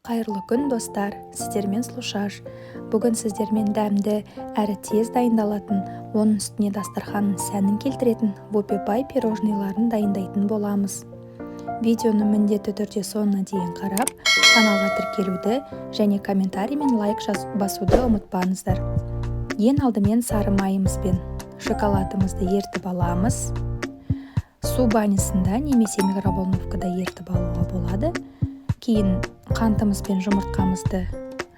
Қайырлы күн, достар! Сіздермен Сұлушаш. Бүгін сіздермен дәмді әрі тез дайындалатын, оның үстіне дастарханның сәнін келтіретін вупи-пай пирожныйларын дайындайтын боламыз. Видеоны міндетті түрде соңына дейін қарап, каналға тіркелуді және комментарий мен лайк басуды ұмытпаңыздар. Ең алдымен сары майымыз бен шоколадымызды ертіп аламыз. Су банясында немесе микроволновкада ертіп алуға болады. Кейін қантымыз бен жұмыртқамызды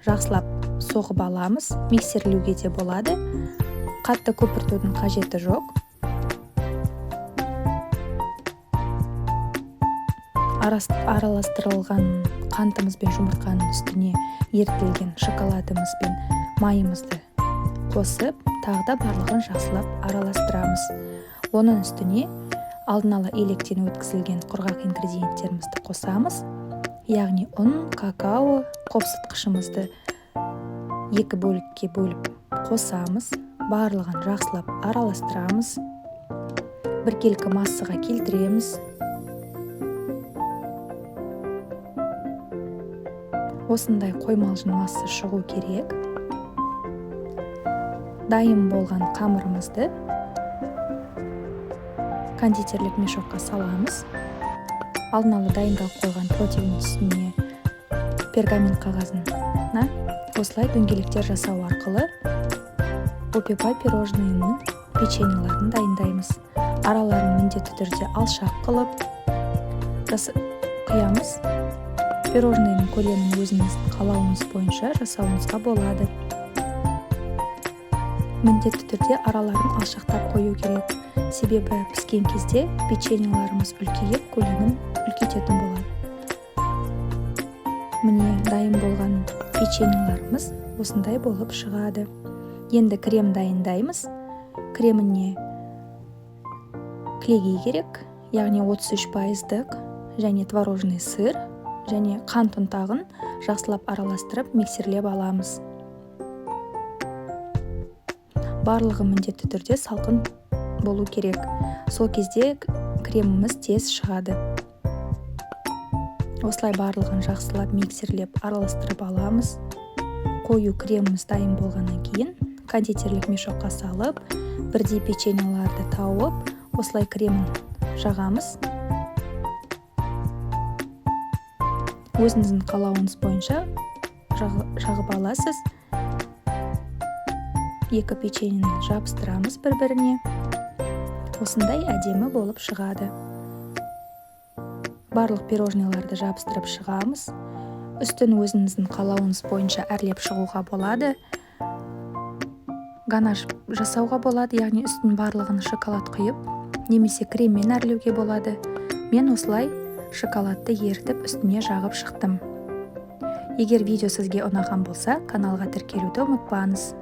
жақсылап соғып аламыз, миксерлеуге де болады, қатты көпіртудің қажеті жоқ. Араластырылған қантымыз бен жұмыртқаның үстіне ерітілген шоколадымыз бен майымызды қосып, тағы да барлығын жақсылап араластырамыз. Оның үстіне алдын ала електен өткізілген құрғақ ингредиенттерімізді қосамыз, яғни ұн, какао, қопсытқышымызды екі бөлікке бөліп қосамыз. Барлығын жақсылап араластырамыз, біркелкі массаға келтіреміз. Осындай қоймалжың масса шығу керек. Дайын болған қамырымызды кондитерлік мешокқа саламыз. Алдын ала дайындалып қойған противень үстіне пергамент қағазына осылай дөңгелектер жасау арқылы вупи-пай пирожныйының печеньелерін дайындаймыз. Араларын міндетті түрде алшақ қылып құямыз. Пирожныйдың көлемін өзіңіздің қалауыңыз бойынша жасауыңызға болады. Міндетті түрде араларын алшақтап қою керек, себебі піскен кезде печеньелеріміз үлкейіп, көлемін үлкейтетін болады. Міне, дайын болған печеньелеріміз осындай болып шығады. Енді крем дайындаймыз. Креміне кілегей керек, яғни 33 пайыздық және творожный сыр және қант ұнтағын жақсылап араластырып, миксерлеп аламыз. Барлығы міндетті түрде салқын болу керек, сол кезде креміміз тез шығады. Осылай барлығын жақсылап миксерлеп, араластырып аламыз. Қою креміміз дайын болғаннан кейін кондитерлік мешокқа салып, бірдей печеньеларды тауып, осылай кремін жағамыз. Өзіңіздің қалауыңыз бойынша жағып аласыз. Екі печеньені жабыстырамыз бір-біріне. Осындай әдемі болып шығады. Барлық пирожныйларды жабыстырып шығамыз. Үстін өзіңіздің қалауыңыз бойынша әрлеп шығуға болады, ганаш жасауға болады, яғни үстін барлығын шоколад құйып немесе креммен әрлеуге болады. Мен осылай шоколадты ерітіп, үстіне жағып шықтым. Егер видео сізге ұнаған болса, каналға тіркелуді ұмытпаңыз.